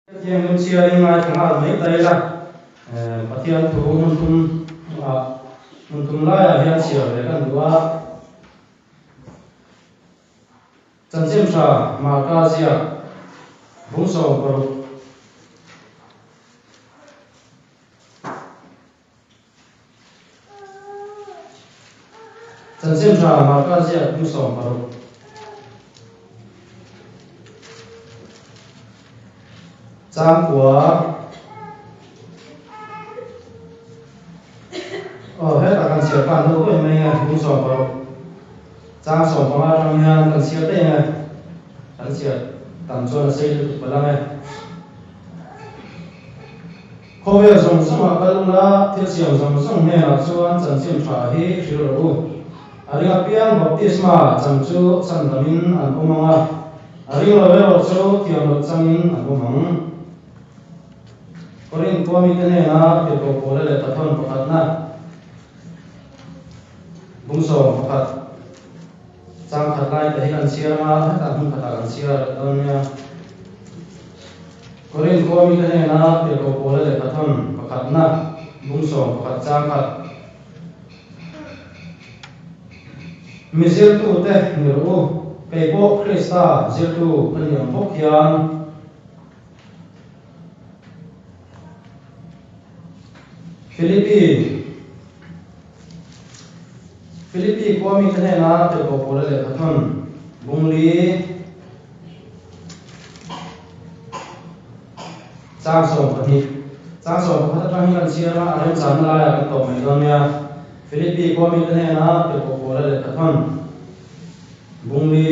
Hetiang in chhiarin ngaithla nghal mai ta ila, Pathian thu hmun thum ah hmun thum laiah hian chhiar ve kan duh a. Chanchin tha Marka ziak 16. Chanchin tha Marka ziak 16. Chang kua Aw hetah kan chhiar tan deuh em mai nge 16 chang 15 atang hian kan chhiar daih ang e kan chhiar tam chuan a sei lutuk palh ang e. Khawvel zawng zawngah kal ula, thil siam zawng zawng hnenah chuan chanchin tha hi hril rawh u. A ring apiang baptisma chang chu chhandamin an awm ang a, a ring lo erawh chu thiam loh changin an awm ang. Korinth khua mite hnena tirhkoh Paula lehkha thawn pakhatna, bung 11, chang khat lai te hi kan chhiar ang a, hetah hmun khatah kan chhiar leh dawn nia. Korinth khua mite hnena tirhkoh Paula lehkha thawn pakhatna, bung 11 chang khat. Mi zirtute ni rawh u, kei pawh Krista zirtu ka ni ang bawk hian. Philippi Philippi khua mite hnena tirhkoh Paula lehkha thawn bung li Chang 12, Chang 11 atang hi kan chhiar a, a remchanna laiah kan tawp mai dawn nia. Philippi khua mite hnena tirhkoh Paula lehkha thawn bung li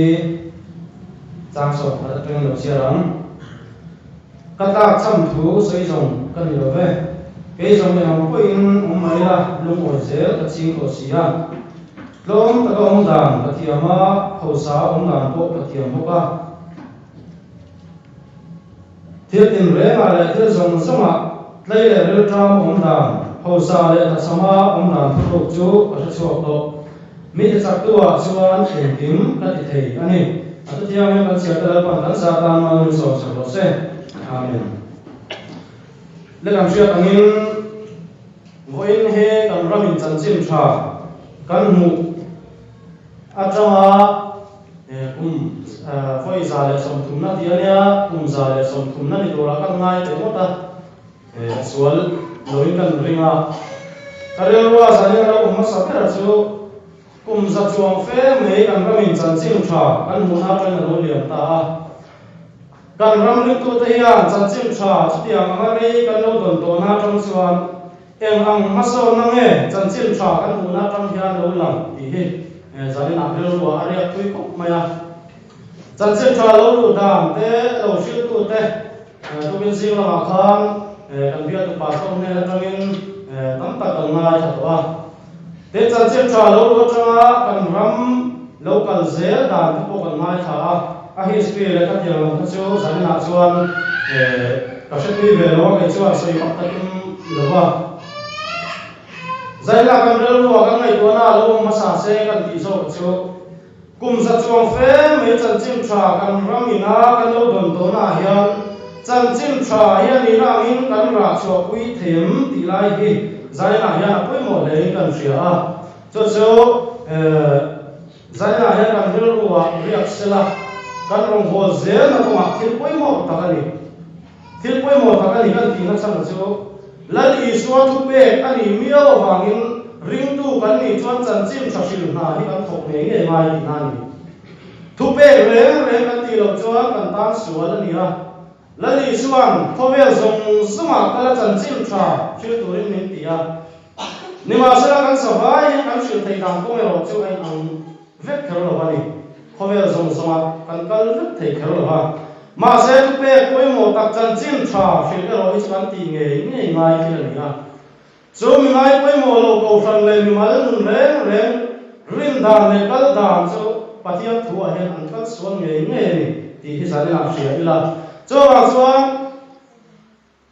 chang 11 atangin lo chhiar ang. Ka tlak cham thu sawi zawng ka ni lo ve. Kei zawng eng ang pawhin awm mai la, lungawi zel ka ching tawh si a. Tlawm taka awm dan ka thiam a, hausa awm dan pawh ka thiam bawk a. Thil tinrengah leh thil zawng zawngah tlei leh rilṭam awm dan, hausa leh tlachhama awm dan thuruk chu ka hre chhuak tawh. Mi tichaktu-ah chuan engkim ka ti thei a ni. A thuthiangin kan chhiarte Lalpan kan zah tan mal min sawm sak rawh se. Amen. Le kan hriat angin vawiin hi kan ramin chanchin tha kan hmuh atanga kum vawi 130na ti a nia, kum 130na ni turah kan ngai teh ngawt a, a sual loin kan ring a. Ka rilrua zanin a lo awm hmasa ber chu kum za chuang fe mai kan ramin chanchin tha kan hmuhna atangin a lo liam ta a. Kan ram ringtute hian chanchin tha chutiang anga rei kan lo dawn tawhna atang chuan Eng ang hmasawnna nge chanchin tha kan hmuhna atang hian lo lang tih hi zaninah rilru ah a riak thui khawp mai a. Chanchin tha lo luh dan te, lo hriltu te tukin zing lamah khan kan biatu pastor hnen atangin tam tak kan ngaithla tawh a. Tin, chanchin tha lo luh atanga kan ram lo kal zel dan te pawh kan ngaithla a. A history leh khatiang lam kha chu zaninah chuan ka hre tui ve lo a, kei chuan sawi vak ka tum lo va. Zaninah kan rilrua kan ngaihtuahna a lo awm hmasa se kan tih zawk chu kum za chuang fe mai chanchin tha kan ram ina kan lo dawn tawhnaah hian chanchin tha hi a nihna angin kan rah chhuahpui thei em tih lai hi zaninah hian a pawimawh hlein kan hria a. Chu chu Zainah hian kan rilruah riak sela, kan rawngbâwl zêlna kawngah thil pawimawh tak a ni. Thil pawimawh tak a ni kan tihna chhan chu Lal Isua thupêk a nih miau avângin ringtu kan nih chuan chanchin tha hrilh hna hi kan thawk ngei ngei ngai tihna a ni. Thupêk rêng rêng kan tih loh chuan kan tân sual a ni a. Lal Isua'n khawvêl zawng zawngah kala chanchin tha hrilh tûrin min ti a. Nimahsela kan savai hian kan hrilh theih dan kawng erawh chu a inang vek kher lo a ni. Khawvel zawng zawngah kan kal vek thei kher lo a. Mahse thupek pawimawh tak chanchin tha hrilh erawh hi chu kan tih ngei ngei ngai thil a ni a. Chu mi ngai pawimawh lo kohhran leh mimal nun reng reng rin dan leh kal dan chu Pathian thuah hian an kal sual ngei ngei a ni tih hi zaninah hria ila. Chuvang chuan.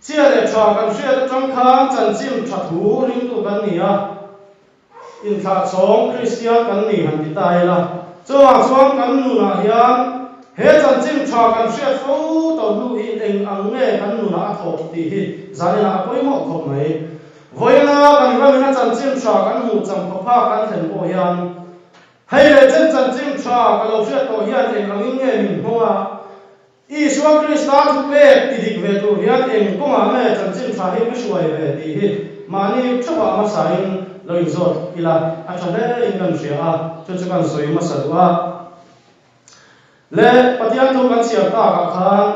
Chhia leh tha kan hriat atang khan chanchin tha thu ringtu kan ni a, inthlahchhawng Kristian kan ni han ti ta ila. Chuvang chuan kan nunah hian He chanchin tha kan hriat fo tawh hnu hi eng ang nge kan nunah a thawh tih hi zaninah a pawimawh khawp mai. Vawiina kan ramina chanchin tha kan hmuh changphawpha kan thlen pawh hian hei leh chen chanchin tha ka lo hriat tawh hian eng angin nge min hmawng a, Isua Krista thupek ti dik ve tur hian eng kawngah nge chanchin tha hi ka hruai ve tih hi mahni theuhah hmasain lo inzawt ila a tha hle in kan hria a, chu chu kan sawi hmasa duh a. Le Pathian thu kan chhiar takah khan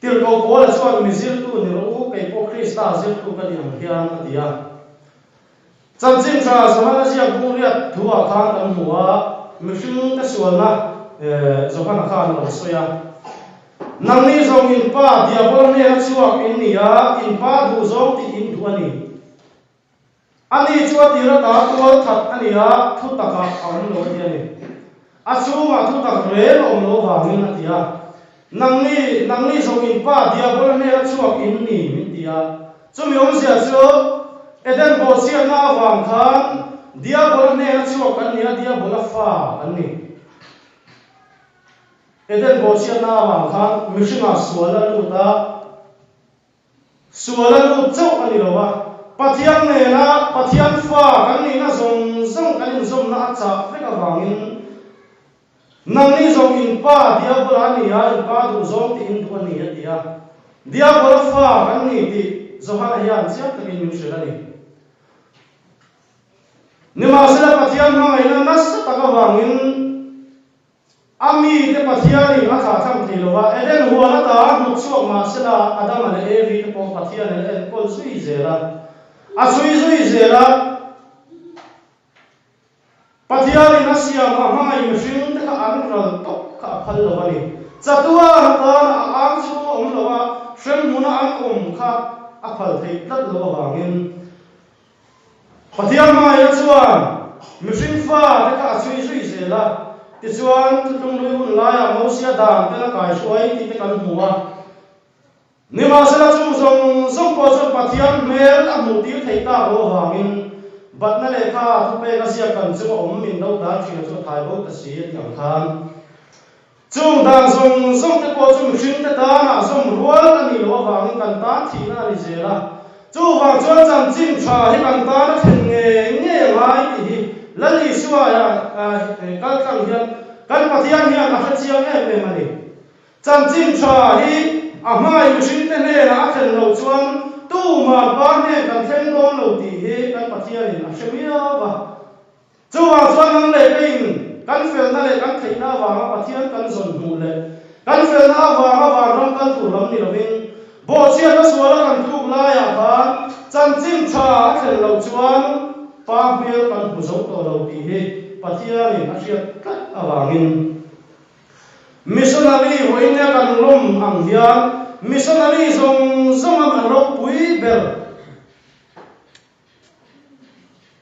Tirhkoh Paula chuan mi zirtu ni rawh u, kei pawh Krista zirtu ka ni ang hian a ti a. Chanchin tha Johana ziak bung riat thuah khan kan hmu a, mihring te sualna Johana khan a lo sawi a. Nangni zawng in pa Diabol hnena chhuak in ni a, in pa duhzawng tih in duh a ni. Ani chu a tir ata tual that a ni a, thu takah a awm lo a ti a ni. A chhungah thu tak reng a awm lo vangin a ti a. Nangni, nangni zawng in pa Diabol hnena chhuak in ni min ti a. Chumi awmzia chu Eden bawhchhiatna avang khan Diabol hnena chhuak kan ni a, Diabola fa kan ni. Eden bawhchhiatna avang khan mihringah sual a lut a. Sual a lut chauh a ni lo a, Pathian nena Pathian fa kan nihna zawng zawng kan inzawmna a chah vek avangin nangni zawng in pa Diabola a ni a, in pa duhzawng tih in duh a ni a ti a. Diabola fa kan ni tih Johana hian chiang takin min hrilh a ni. Nimahsela Pathian hmangaihna nasa tak avangin A mite Pathianin a thlahthlam thei lo a, Eden huan ata hnawt chhuak mah sela Adama leh Evi te pawh Pathianin a enkawl zui zel a, a chhui zui zel a. Pathianin a siam a hmangaih mihring te kha an ral tawp kha a phal lo a ni. Chatuan atana a ang chhung a awm lo a, hremhmuna an awm kha a phal theih tlat loh avangin Pathian hmangaihna chuan mihring fate kha a chhui zui zel a, tichuan thuthlung hlui hun laiah Mosia dan ten a kaihruai tih te kan hmu a. Nimahsela chung zawng zawng pawh chuan Pathian hmel a hmuh tir theih tak loh avangin batna lehkha thupek a ziak kan chunga awm min do dan ṭhina chu a thai bo ta si a tih ang khan Chung dan zawng zawng te pawh chu mihring te tanah zawm rual a nih loh avangin kan tan thihna a ni zel a. Chuvang chuan chanchin tha hi kan tan a thlen ngei ngei a ngai tih hi Lal Isua kal tlang hian kan Pathian hian a hre chiang em em a ni. Chanchin tha hi a hmangaih mihring te hnenah a thlen loh chuan tuman pa hnen kan thleng dawn lo tih hi kan Pathianin a hre miau a. Chuvang chuan nang leh keiin kan felna leh kan theihna avanga Pathian kan zawn hmuh leh kan felna avanga vanram kal tur lam ni lovin bawhchhiatna suala kan tluk laiah khan chanchin tha a thlen loh chuan Pa hmel kan hmu zo tawh lo tih hi Pathianin a hriat tlat avangin Missionary vawiin kan lawm ang hian Missionary zawng zawng a ropui ber.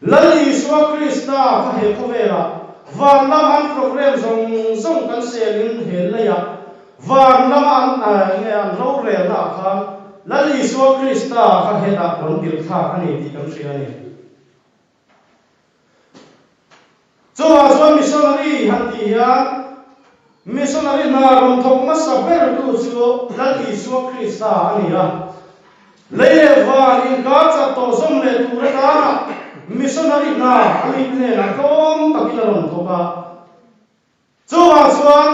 Lal Isua Krista kha he khawvelah van lama an program zawng zawng kan selin he leiah van lama an nge an rorelna ah khan Lal Isua Krista kha hetah rawn tirh thlak a ni tih kan hria a ni. Chuvang chuan missionary han tih hian missionary hna rawn thawk hmasa bertu chu Lal Isua Krista a ni a. Lei leh van inkar chat tawh zawm leh tur atana missionary hna a nih hnenah tlawm takin a rawn thawk a. Chuvang chuan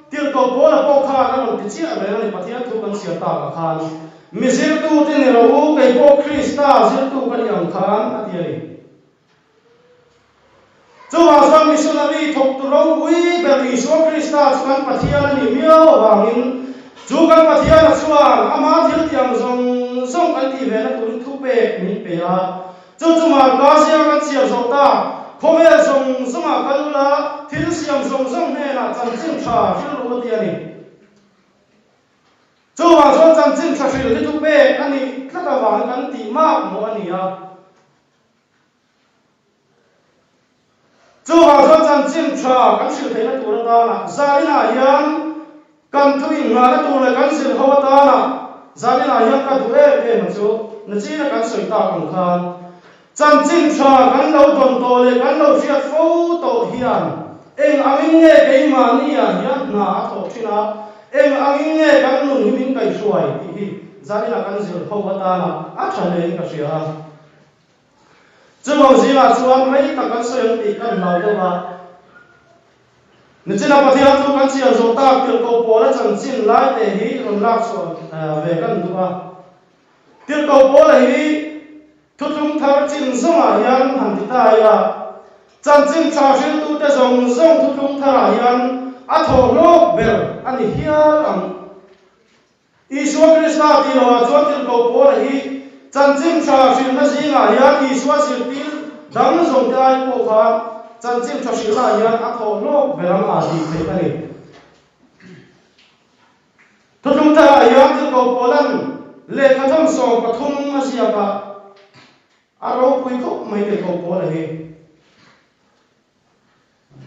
Tirhkoh Paula pawh khan a rawn ti chiah reng a ni, Pathian thu kan chhiar takah khan, Mi zirtute ni lo u, kei pawh Krista zirtu ka ni ang khan, a ti a ni. Chuvang chuan missionary thawktu ropui ber Isua Krista chu kan Pathian a nih miau avangin chu kan Pathiana chuan ama thiltiang zawng zawng kan tih vehna turin thupek min pe a, Chu chu Marka ziak an chhiar zawh ta, Khawvel zawng zawngah kal ula, thil siam zawng zawng hnenah chanchin tha hrilh ru a ti a ni. Chuvang chuan chanchin tha hrilh hi chu pek a nih tlat avangin kan tih mak mawh a ni a. Chuvang chuan chanchin tha kan hrilh theihna tur atana zaninah hian kan thu inngahna tur leh kan zir ho atana zaninah hian ka duh em em a chu nachina kan sawi tak ang khan chanchin tha kan lo dawn tawh leh kan lo hriat fo tawh hian. Eng angin nge keimahniah hian hna a thawh thin a, eng angin nge kan nun hi min kaihhruai tih hi zaninah kan zir ho atana a tha hlein ka hria a. Chuvang zingah chuan rei tak kan sawi ang tih kan hlau deuh a. Nichina Pathian chu kan chhiar zawh tak tirhkoh Paula chanchin lai te hi rawn lak chhuah ve kan duh a. Tirhkoh Paula hi Thuthlung thar chin zawngah hian han ti ta ila, chanchin tha hriltute zawng zawng thuthlung tharah hian a thawhhlawk ber a ni hial ang. Isua Krista tih lohah chuan tirhkoh Paula hi chanchin tha hrilhna zingah hian Isua zirtir dang zawngte ai pawh khan chanchin tha hrilhnaah hian a thawh hlawk ber ang a tih theih a ni. Thuthlung tharah hian tirhkoh Paula'n lehkha thawn 13 a ziak a, a ropui khawp mai tirhkoh Paula hi.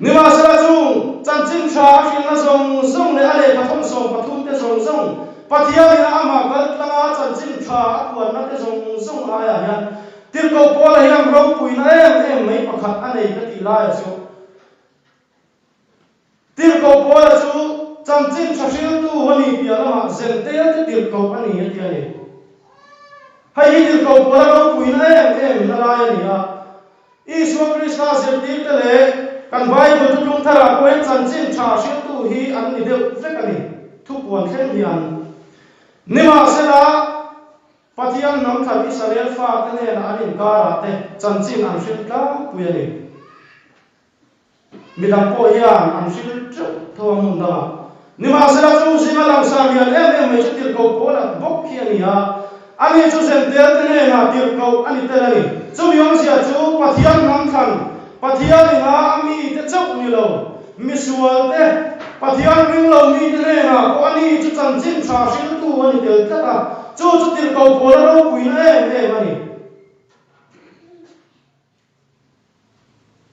Nimahsela chung chanchin tha a hrilhna zawng zawng leh a lehkha thawm 13 te zawng zawng, Pathianin a amah kal tlanga chanchin tha a puanna te zawng zawng aiah hian Tirhkoh Paula hian ropuina em em mai pakhat a nei ka tih laia chu Tirhkoh Paula chu chanchin tha hriltu a ni piah lamah zentel te tirhkoh a ni a ti a ni. Hei hi tirhkoh Paula ropuina em em na lai a ni a. Isua Krista zirtirte leh kan Bible thutlung tharah pawh hian chanchin tha hriltu hi an ni deuh vek a ni, thupuan thleng hian. Nimahsela, Pathian hnam thlan Israel fate hnenah an inkarah te chanchin an hril tlangpui a ni. Midang pawh hian an hril teuh tho a hmun dangah. Nimahsela chu zinga langsar lian em em mai chu tirhkoh pawl at bawk khi a ni a, ani chu zentel te hnenah tirhkoh a ni tel a ni. Chumi awmzia chu Pathian hnam thlan, Pathian ina a mite chauh ni lo, misual te, Pathian ring lo mite hnenah pawh ani chu chanchin tha hriltu a ni tel tlat a, chu chu tirhkoh pawl a ropuina em em a ni.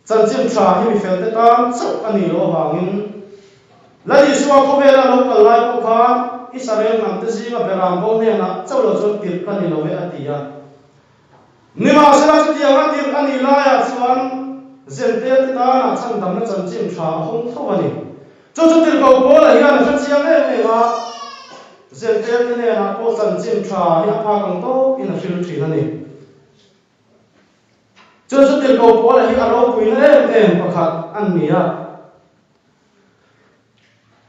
Chanchin tha hi mifelte tan chauh a nih loh avangin Lal Isua khawvela lo kal lai pawh khan Israel hnamte zinga beram bo hnenah chauh lo chuan tirh ka ni lo e a ti a. Nimahsela chutianga tirh a nih laiah chuan Zentelte tana chhandamna chanchin tha a hawng tho a ni. Chu chu tirhkoh Paula hian a hre chiang em em a, Zentelte hnenah pawh chanchin tha hi a phak ang tawkin a hril thin a ni. Chu chu tirhkoh Paula hi a ropuina em em pakhat a ni a.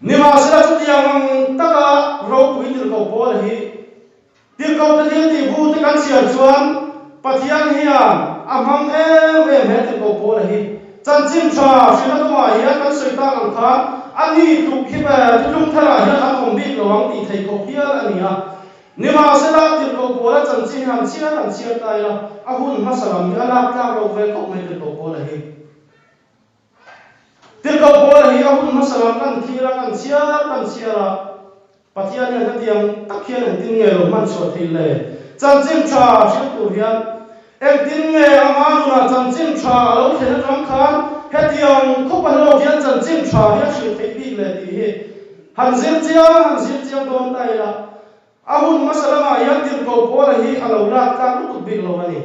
Nimahsela chutiang ang taka ropui tirhkoh Paula hi tirhkohte thil tih bu te kan chhiar chuan Pathian hian a hmang em em he tirhkoh Paula hi. Chanchin tha hrilhna kawngah hian kan sawi tak ang khan a ni tluk hi thutlung tharah hian an awm bik lo ang tih theih khawp hial a ni a. Nimahsela, tirhkoh Paula chanchin hi han chhiar han chhiar ta ila, a hun hmasa lam hi a lak tlak loh ve khawp mai tirhkoh Paula hi. Tirhkoh Paula hi a hun hmasa lam kan thlir a, kan chhiar kan chhiar a, Pathian hian hetiang tak hian engtin nge lo hman chhuah theih le? Chanchin tha hrilh tur hian engtin nge ama nunah chanchin tha a lo thlen atang khan hetiang khawpa hlawk hian chanchin tha hi a hrilh theih bik le tih hi Han zir chiang, han zir chiang dawn ta ila, a hun hmasa lamah hian tirhkoh Paula hi a lo lak tlak lutuk bik lo a ni.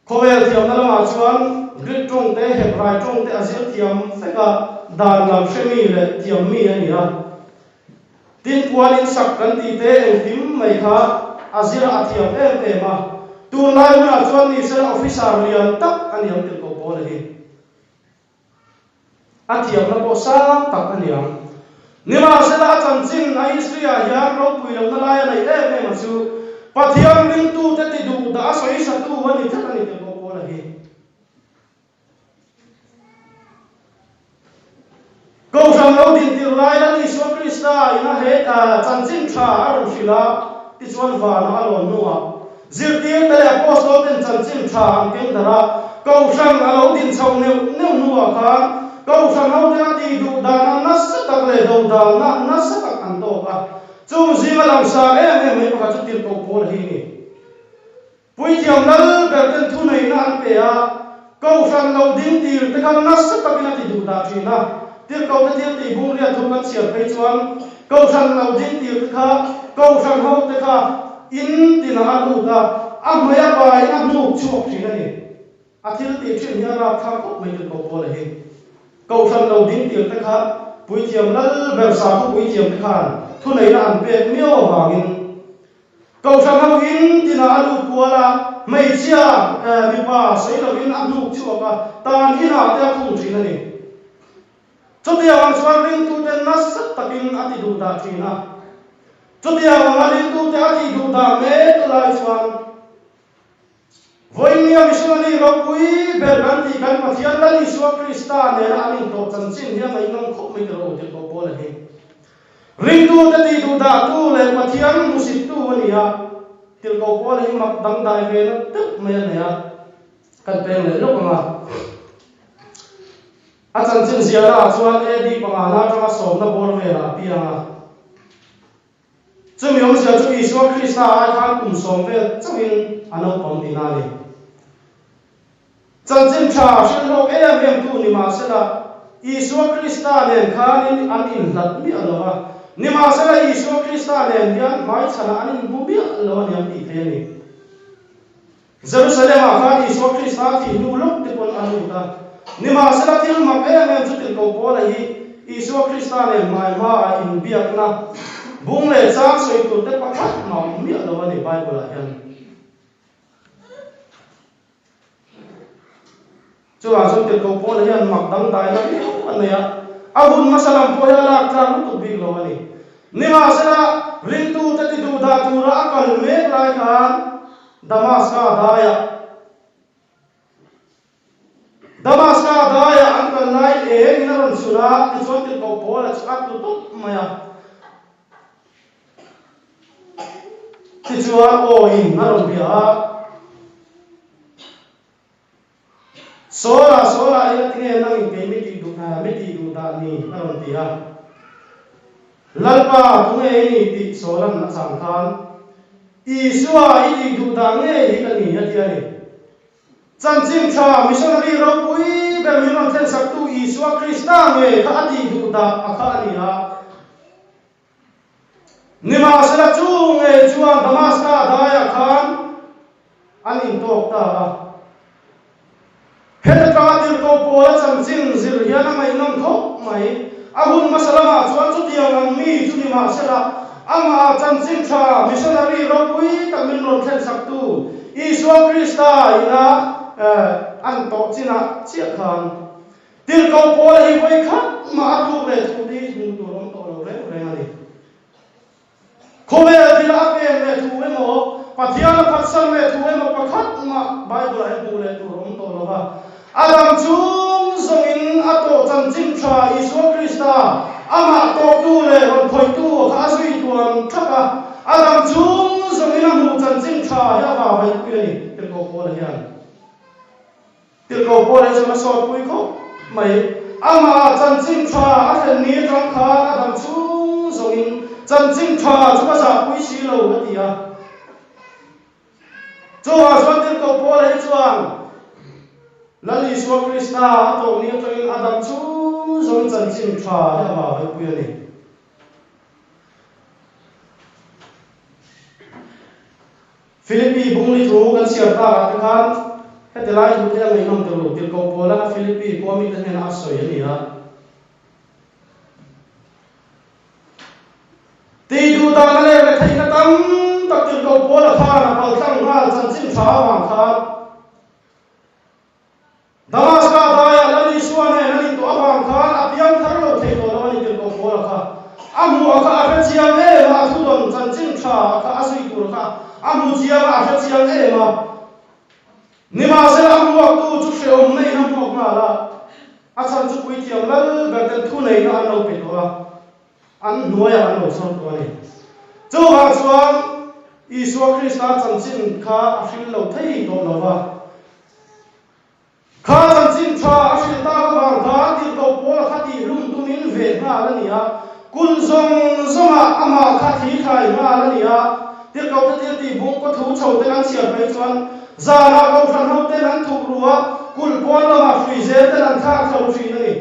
Khawvel thiamna lamah chuan Greek tawng te, Hebrai tawng te a zir thiam vek a, dan lam hre mi leh thiam mi a ni a. Tin, puan in sak kan tih te engkim mai kha a zir a thiam em em a. Tunlai hunah chuan ni sela officer lian tak a ni ang tirhkoh Paula hi. A thiamna pawh sang tak a ni ang. Nimahsela a chanchin a history-ah hian ropui lohna lai a neih em em a chu Pathian ringtute ti duh dah a sawi satu a ni tlat a ni tih pawh Paula hi. Kohhran lo dintir lai Lal Isua Krista ina he chanchin tha a rawn hrilh a, tichuan vanah a lawn hnuah Zirtirte leh Apostol ten chanchin tha an keng darh a, Kohhran a lo din chho neuh neuh hnuah khan Kohhran hote a tih duh dana nasa tak leh do dalna nasa tak an tawk a. Chung zinga langsar em em mai pakhat chu tirhkoh Paula hi a ni. Puithiam lal ber ten thuneihna an pe a, Kohhran lo ding tir te kha nasa takin a ti duh dah thin a. Tirhkohte thil tih bung riat thu kan chhiar phei chuan Kohhran lo ding tir te kha Kohhran hote kha in tinah a lut a, a hmai a paiin a hnuk chhuak thin a ni. A thil tih thin hi a rapthlak khawp mai tirhkoh Paula hi. Kohhran lo ding tir te kha puithiam lal ber sakhaw puithiam te khan thuneihna an pek miau avangin Kohhran ho in tinah a lut kual a, hmeichhia mipa sawi lovin a hnuk chhuak a, tan inah te a khung thin a ni. Chutiang ang chuan ringtute nasa takin a ti duh dah thin a. Chutiang anga ringtute a tih duh dah mek lai chuan Vawinia missionary ropui ber kan tih kan Pathian Lal Isua Krista nena an intawh chanchin hi a ngaihnawm khawp mai tiraw u tirhkoh Paula hi. Ringtute tih duh dahtu leh Pathian hmusittu a ni a, tirhkoh Paula hi mak dangdai ve na deuh mai a nei a, kan peng leh lawk ang a. A chanchin ziahnaah chuan AD pangana atanga sawmna bawr velah a piang a. Chumi awmzia chu Isua Krista ai khan kum sawm vel chauhin a naupang tihna a ni. Chanchin tha hrilhlawk em em tu nimahsela Isua Krista nen khanin an inhlat miah lo va, nimahsela Isua Krista nen hian hmaichhanah an inhmu miah lo a niang tih thei a ni. Jerusalem-ah khan Isua Krista thih hnu lawk te pawn a lut a. Nimahsela thil mak em em chu tirhkoh Paula hi Isua Krista nen hmai hmaah inbiakna bung leh chang sawi tur te pakhat mah awm miah lo a ni Bible-ah hian. Chuvang chuan tirhkoh Paula hian mak dangdaina viau a nei a, a hun hmasa lam pawh hi a lak tlak lutuk bik lo a ni. Nimahsela, ringtute ti duh dah tura a kal mek lai khan Damaska daiah Damaska daiah an kal lai engin a rawn chhun a, tichuan tirhkoh Paula chu a tlu tawp mai a. Tichuan aw in a rawn bia a. Sawla, Sawla, eng a tinge nang in kei mi tih duh eh, mi tih duh dah ni? a rawn ti a. Lalpa, tunge i ni tih Sawla'n a chang khan, Isua i tih duh dah ngei hi ka ni, a ti a ni. Chanchin tha, missionary ropui ber min rawn thlensaktu Isua Krista ngei kha a tih duh dah a kha a ni a. Nimahsela chu ngei chuan Damaska daiah khan an intawk ta a. Heta tanga tirhkoh Paula chanchin zir hian a ngaihnawm khawp mai. A hun hmasa lamah chuan chutiang ang mi chu nimahsela amah chanchin tha missionary ropui tak min rawn thlensaktu Isua Krista ina an tawh chinah chiah khan Tirhkoh Paula hi vawi khat mah a tluk leh thu te hi hmuh tur awm tawh lo reng reng a ni. Khawvel thil a pen leh thu emaw, Pathian a phatsan leh thu emaw pakhat mah Bible-ah hi hmuh leh tur awm tawh lo va. A dam chung zawngin a tawh chanchin tha Isua Krista, amah tawhtu leh rawn khawihtu kha a zui tluan thak a. A dam chung zawngin a hmuh chanchin tha hi a vavaihpui a ni, Tirhkoh Paula hian. Tirhkoh Paula hi chuan a sawtpui khawp mai. Amah chanchin tha a thlen ni atang khan a dam chhung zawngin chanchin tha chu ka zahpui si lo a ti a. Chuvang chuan Tirhkoh Paula hi chuan Lal Isua Krista a tawh ni atangin a dam chhung zawngin chanchin tha hi a vavaihpui a ni. Philippi bungli thu kan chhiar takah te khan heti lai thu te a ngaihnawm ta lo, tirhkoh Paula'n a Philippi khua mite hnenah a sawi a ni a. Tih duh dahna leh retheihna tam tak tirhkoh Paula khan a paltlang nghal chanchin tha avang khan Damaska daiah Lal Isua nen an intuah avang khan a piang thar lo thei tawh lo a ni tirhkoh Paula kha. A hmuh kha a hre chiang em a, a thudawn chanchin tha kha a zui tur kha a hmu chiang a, a hre chiang em a. Nimahsela a hmuaktu chu hrehawmna in a hmuak nghal a, a chhan chu puithiam lal ber ten thuneihna an lo pe tawh a, an hnuaiah an lo chhawr tawh a ni. Chuvang chuan Isua Krista chanchin kha a hril lo thei tawh lo va. Kha chanchin tha a hrilh tak avang khan tirhkoh Paula kha tihhlum tumin ve nghal a ni a, kun zawng zawngah amah kha thi thlai nghal a ni a. Tirhkohte thil tih bung kaw thu chho ten an chhiar phei chuan zanah kohhran ho ten an thuk ru a, kulh pawn lamah hrui zel ten an thlak thlo thin a ni.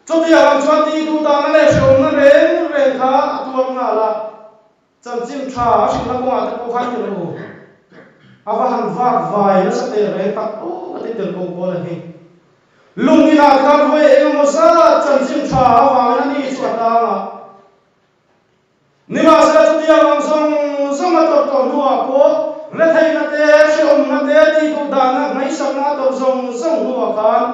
Chutiang ang chuan tih duh dahna leh hrehawmna reng reng kha a tuar nghal a. Chanchin tha a hrilhna kawngah te pawh khan ti rawh u. A va han vak vai nasa teh reng tak aw ka ti tel ko pawl a hi. Lung inah khan vawi engemaw zat chanchin tha avangin a ni chu a tang a. Nimahsela chutiang ang zawng zawng a tawrh tawh hnuah pawh retheihna te, hrehawmna te, tihduhdanna, ngaihsakna a tawrh zawng zawng hnuah khan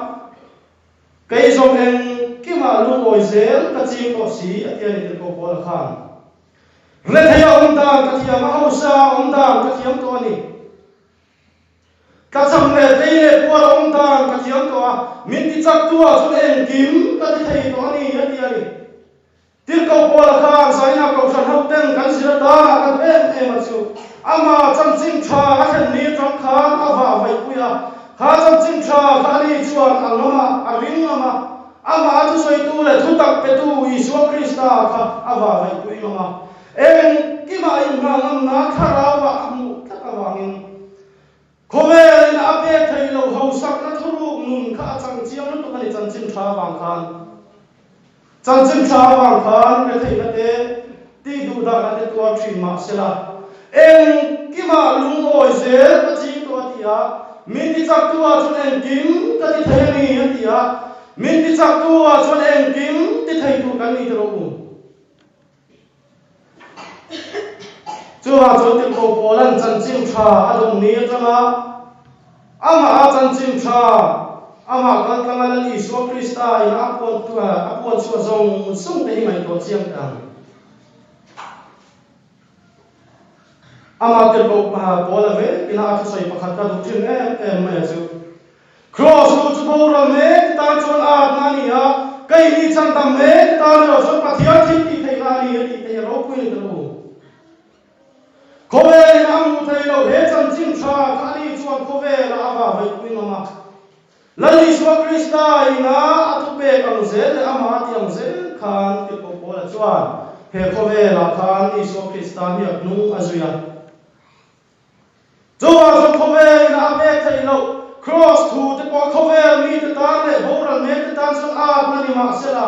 kei zawng engkimah lungawi zel ka ching tawh si a ti a ni tirhkoh Paula khan. Retheih a awm dan ka thiam a, hausa a awm dan ka thiam tawh a ni. Tlachham leh tlei leh puar a awm dan ka thiam tawh a, min tichaktu ah chuan engkim ka ti thei tawh a ni a ti a ni. Tirhkoh Paula khan Zaina Kohhran ho ten kan zir atana a duh em em a chu ama chanchin tha a thlen ni atang khan a vah vaihpui a, kha chanchin tha kha ani chuan a ngam a, a ring ngam a, amah a thusawitu leh thutak petu Isua Krista kha a vah vaihpui ngam a, engkimah a inngah ngamna thlarauah a hmuh tlat avangin Khawvelin a pek theih loh hausakna thuruk nun kha a chang chiang lutuk a ni chanchin tha avang khan. Chanchin tha avang khan retheihna te, tihduhdahna te tuar thin mah sela, engkimah lungawi zel ka ching tawh a ti a, min tichaktu ah chuan engkim ka ti thei a ni a ti a, min tichaktu ah chuan engkim ti thei tur kan ni ti rawh u. Chuvang chuan Tirhkoh Paula'n chanchin tha a dawn ni atanga amah a chanchin tha, amah kaltlanga Lal Isua Krista ina a puan a puan chhuah zawng zawng te hi ngaihtuah chiang teh ang. Amah Tirhkoh Paula vekin a thusawi pakhat ka duh thin em em mai a chu. Kraws lu chu boral mek tan chuan a atna a ni a, keini chhandam mek tan erawh chuan Pathian thil tih theihna a ni a tih te hi a ropui a ni ta lo. Khawvelin a hmuh theih loh he chanchin tha kha a ni chuan khawvelah a va vaihpui ngam a. Lal Isua Krista ina a thupek ang zel leh amah a tih ang zel khan Tirhkoh Paula chuan he khawvelah khan Isua Krista hniak hnung a zui a. Chuvang chuan khawvelin a pek theih loh Kraws thu te pawh khawvel mite tan leh boral mekte tan chuan a atna ni mahsela,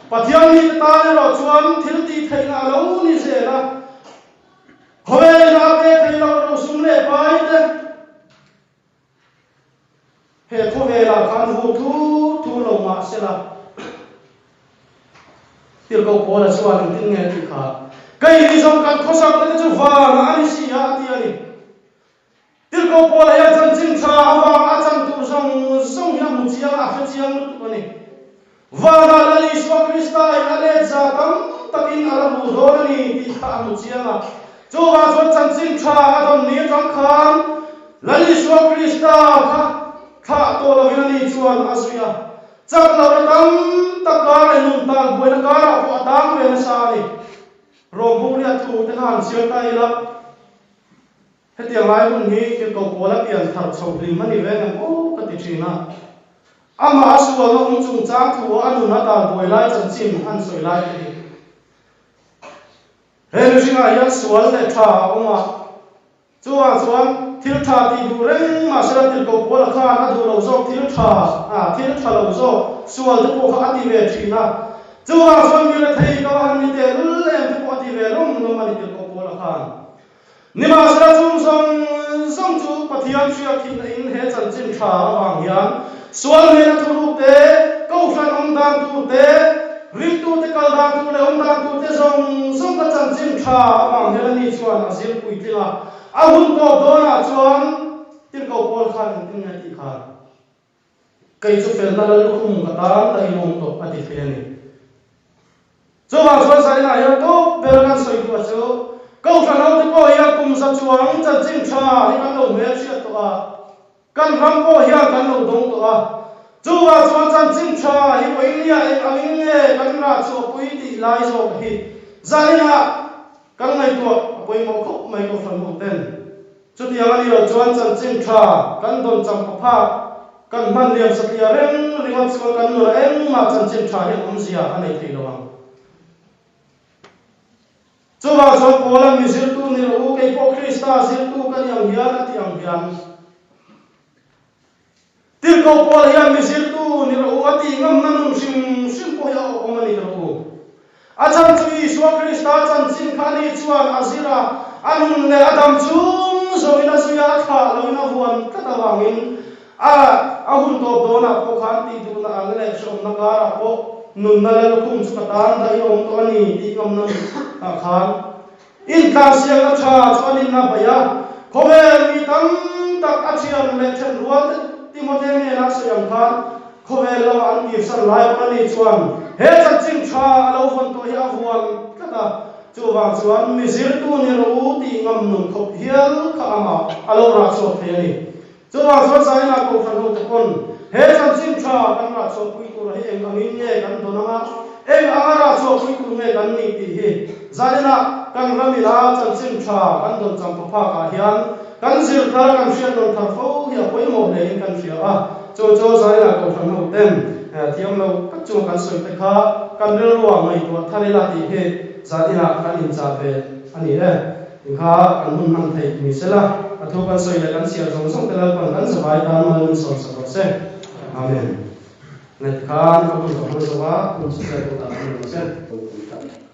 Pathian mite tan erawh chuan thil tih theihna a lo ni zel a. Khawvelin a pek theih loh rosum leh pai te he khawvelah khan vur thur thur lo mahsela, Tirhkoh Paula chuan engtin nge a tih kha? Keini zawng kan khawsakna te chu vangah a ni si a, a ti a ni. Tirhkoh Paula hian chanchin tha avanga a chan tur zawng zawng hi a hmu chiang a, a hre chiang lutuk a ni. Vanah Lal Isua Krista in a let za tam takin a la hmu dawn a ni tih kha a hmu chiang a. Chuvang chuan chanchin tha a dawn ni atang khan Lal Isua Krista kha thlah tawh lovin a ni chuan a zui a. Chak lohna tam tak kar leh nun tan buaina karah pawh a tang ve nasa a ni. Rawngburia thu te kha han chhiar ta ila, hetiang lai hun hi Tirhkoh Pawla pian thar chho hlim a ni ve ngem aw ka ti thin a. Amah a sualna awm chungchang thu a nun a tal buai lai chanchin han sawi lai te hi. He mihringah hian sual leh tha a awm a. Chuvang chuan thil tha tih duh reng mahsela Tirhkoh Paula khan a duh loh zawk thil tha, thil tha lo zawk sual te pawh kha a ti ve thin a. Chuvang chuan mi rethei ka va han ni tehlul em te pawh a ti ve lawm lawm a ni Tirhkoh Paula khan. Nimahsela chung zawng zawng chu Pathian hriatthihna in he chanchin tha avang hian sual nena thuruk te, kohhran awm dan tur te, Ringtute kal dan tur leh awm dan turte zawng zawng ka chanchin tha avang hian ani chuan a zir puitling a. A hun tawp dawnah chuan Tirhkoh Paul khan engtin nge tih khan, Kei chu felna lal lukhum ka tan ta in awm tawh a ti thei a ni. Chuvang chuan zainah hian tawp ber kan sawi duh a chu, Kohhran hote pawh hian kum za chuang chanchin tha hi kan lo hmelhriat tawh a. Kan ram pawh hian kan lo dawng tawh a, chuvah chuan chanchin tha hi vawinia eng angin nge kan rah chhuahpui tih lai zawk hi zaninah kan ngaihtuah a pawimawh khawp mai Kohhran ho ten. Chutiang a ni loh chuan chanchin tha kan dawn champa phak kan hman liam satliah reng ringawt chuan kan nunah engmah chanchin tha hian awmzia a nei thei lo ang. Chuvang chuan Paula'n mi zirtu ni rawh u, kei pawh Krista zirtu ka ni ang hian a ti ang hian. Tirhkoh Paula hian mi zirtu ni rawh u a tih ngamna nun hrim hrim pawh hi a awm a ni ti rawh u. A chhan chu Isua Krista chanchin kha ani chuan a zir a, a nun leh a dam chung zawngin a zui a, a thlah loin a vuan tlat avangin. A a hun tawp dawnah pawh khan tih duhna ang leh hrehawmna karah pawh nunna lal khum chu ka tan daih a awm tawh a ni tih ngamna ah khan intlansiakna tha chu an inna baih a. Khawvel mi tam tak a thian leh then rual te Timote hnena a sawi ang khan khawvel lama an kirsan lai pawn a ni chuan he chanchin tha a lo vawn tawh hi a vuan tlat a. Chuvang chuan mi zirtu ni rawh u tih ngam nun khawp hial kha amah a lo rah chhuak thei a ni. Chuvang chuan Zaina Kohhran hote pawn he chanchin tha kan rah chhuahpui tur hi eng angin nge kan dawn anga, eng anga rah chhuahpui tur nge kan nih tih hi Zaina kan ram ila chanchin tha kan dawn champa phakah hian kan zir thar kan hriat nawn thar fo hi a pawimawh hlein kan hria a. Chu chu Zaina Kohhran hoten thiam lo tak chunga kan sawi te kha kan rilrua ngaihtuah thar ila tih hi Zaina kan inchah ve a ni e. Kha kan hun hman theih ni sela, a thu kan sawi leh kan chhiar zawng zawng te Lalpan kan zavai tan mal min sawm sak rawh se. Amen. Ngai tikhan ka hun ka hmang zo a, hun chu chet pawh dah a ni lo se.